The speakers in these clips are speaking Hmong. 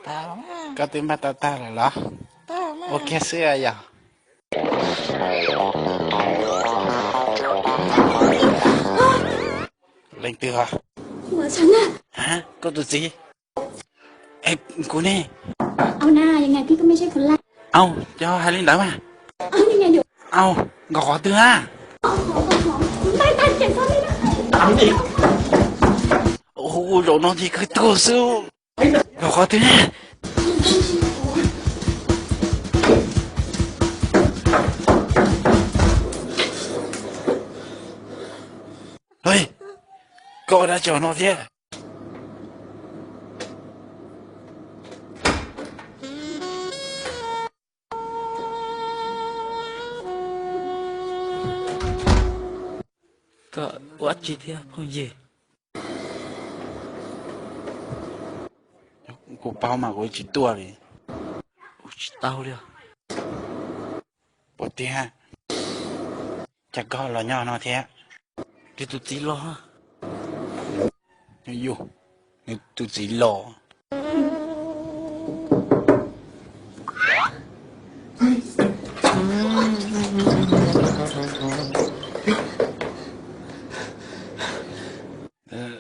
Koj twb npaj tau tag lawm los? Ua kiag xwb yog. Leej twg? Koj tus txiv. Kuv ne. Au, cov hais li ntawd mas. Au, nkawd qhov twg na? Hu zaum no ces kawg tuag xwb. Nkawd qhov twg na? Koj ua dab tsi no thiab? Koj ua dab tsi thiab phooj ywg? Kuv paub mas kuv tsis tuaj li. Ua tsis tau li. Puas tiag? Cas koj los nyob no thiab? Nws tus txiv los. Yus, nws tus txiv los.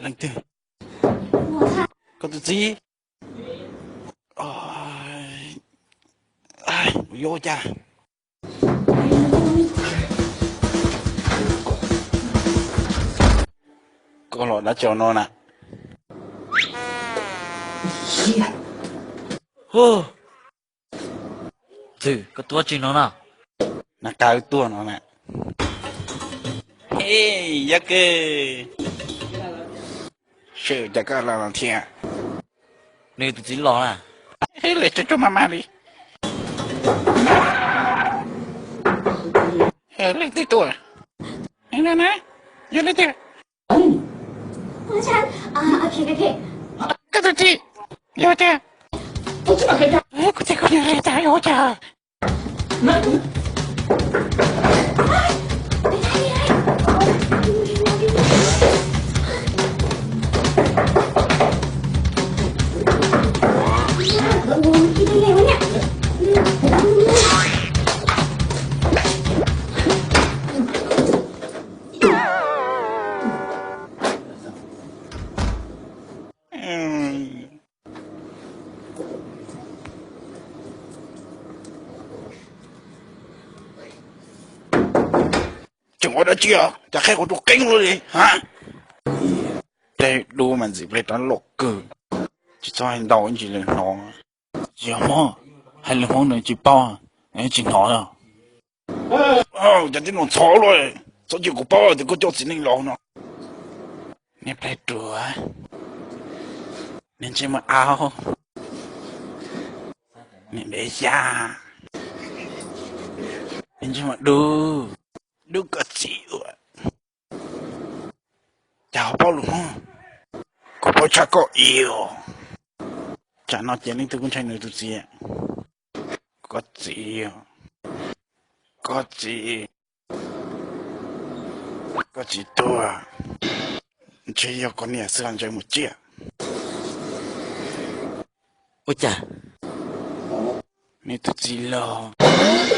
Leej twg? Koj tus txiv. Yuav ua cas? Koj los dab tsi no na? Txwm, koj tuaj tsis no na? Na, koj tuaj no na. Hej, yog kawg. Seb cas koj los no thiab. Nws tus txiv los na. Hej, lawv tseem tsuas maj maj li. Leej twg tuaj? Yog leej twg? Koj tus txiv, yog tiag. Kuv txiv, koj niag, yog tiag. Tseem ua dab tsi os? Cas qhia kuv tus qeeb luaj li hab? Tej dub mas ntxim ple rov loj kawg, tsis txhob hais ntau ib ntsis li hnov. Tsis yog Hmoob, hais lus Hmoob nws tsis paub, tsis hnov os. Cov tib no ntxhov luaj, txhob cia kuv paub tias koj coj txiv neej los no. Niag plag ruam, niag ntsej muag aub, niag ntev xyab, niag ntsej muag dub, dub koj txiv ua. Cas ho paub lus Hmoob? Kuv paub tshaj koj ib os. Tsam no ces leej twg kuj ntshai nws tus txiv. Koj txiv, koj txiv, koj txiv tuag, ntshe yog koj niam xwb, ntshai mus tsiaj. Ua cas? Nws tus txiv los.